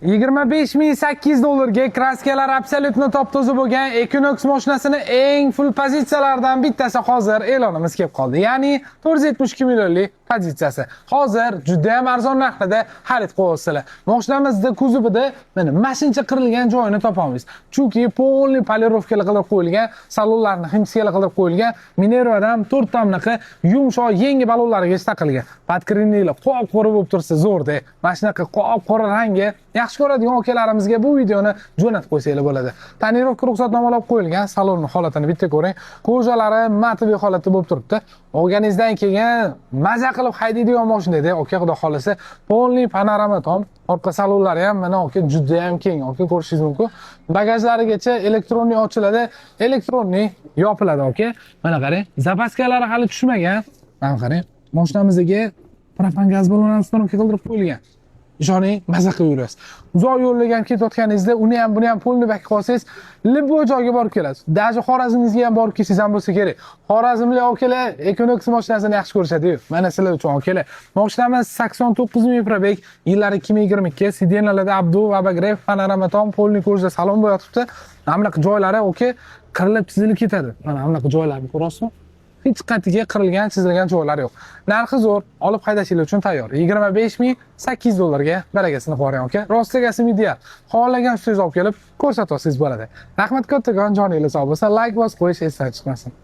25 800 dollarga краска lar абсолютно top-toza bo'lgan Equinox mashinasini eng full pozitsiyalardan bittasi hozir e'lonimiz kelib qoldi. Ya'ni 472 millionlik pozitsiyasi. Hozir juda ham arzon narxda xarid qilyapsizlar. Mashinamizda kuzovida mana mashincha qirilgan joyini topolmaysiz. Chunki полный полировка lar qilib qo'yilgan, salonlarni химчистка lar qilib qo'yilgan, Minervadan 4 ta bunaqa yumshoq yangi balonlarga taqilgan. Подкрыльник lar qop-qora bo'lib tursa zo'rda. Mana shunaqa qop-qora rangi yaxshi ko'radigan akalarimizga bu videoni jo'natib qo'ysanglar bo'ladi. Тонировка ruxsatnomalab qo'yilgan, salonni holatini bitta ko'ring. Кожа lari матовый holatda bo'lib turibdi. Olganingizdan keyin maza qilib haydaydigan mashinada aka, xudo xolasa, полный panorama tom. Orqa salonlari ham mana aka juda ham keng, aka, ko'rishingiz mumkin. Bagajlarigacha электронный ochiladi, электронный yopiladi aka. Mana qarang, запаска lari hali tushmagan. Mana qarang, mashinamizdagi propan gaz balloni ham установка qildirib qo'yilgan. Ishoning, maza qilib yurasiz. Uzoq yo'llarga ham ketayotganingizda uni ham, buni ham полный bak qilib olsangiz, любой joyga borib kelasiz. Даже Xorazmingizga ham borib kelsangiz ham bo'lsa kerak. Xorazmlik akalar Equinox mashinasini yaxshi ko'rishadi-yu. Mana sizlar uchun, akalar. Mashinamiz 89 ming пробег, yillari 2022, сиденья larda обдув, обогрев, panorama tom, полный кожа salon bo'yatibdi. Mana bunaqa joylari aka qirilib chizilib ketadi. Mana bunaqa joylarni ko'rasizmi? Hech qatiga qirilgan, chizilgan joylari yo'q. Narxi zo'r, olib haydashinglar uchun tayyor. 25 800 dollarga barakasini qo'ying aka. Rostagasi ideal. Xohlagan ustingiz olib kelib ko'rsatib olsangiz bo'ladi. Rahmat kattakon, joningiz sog' bo'lsin. Like bosib qo'yish esdan chiqmasin.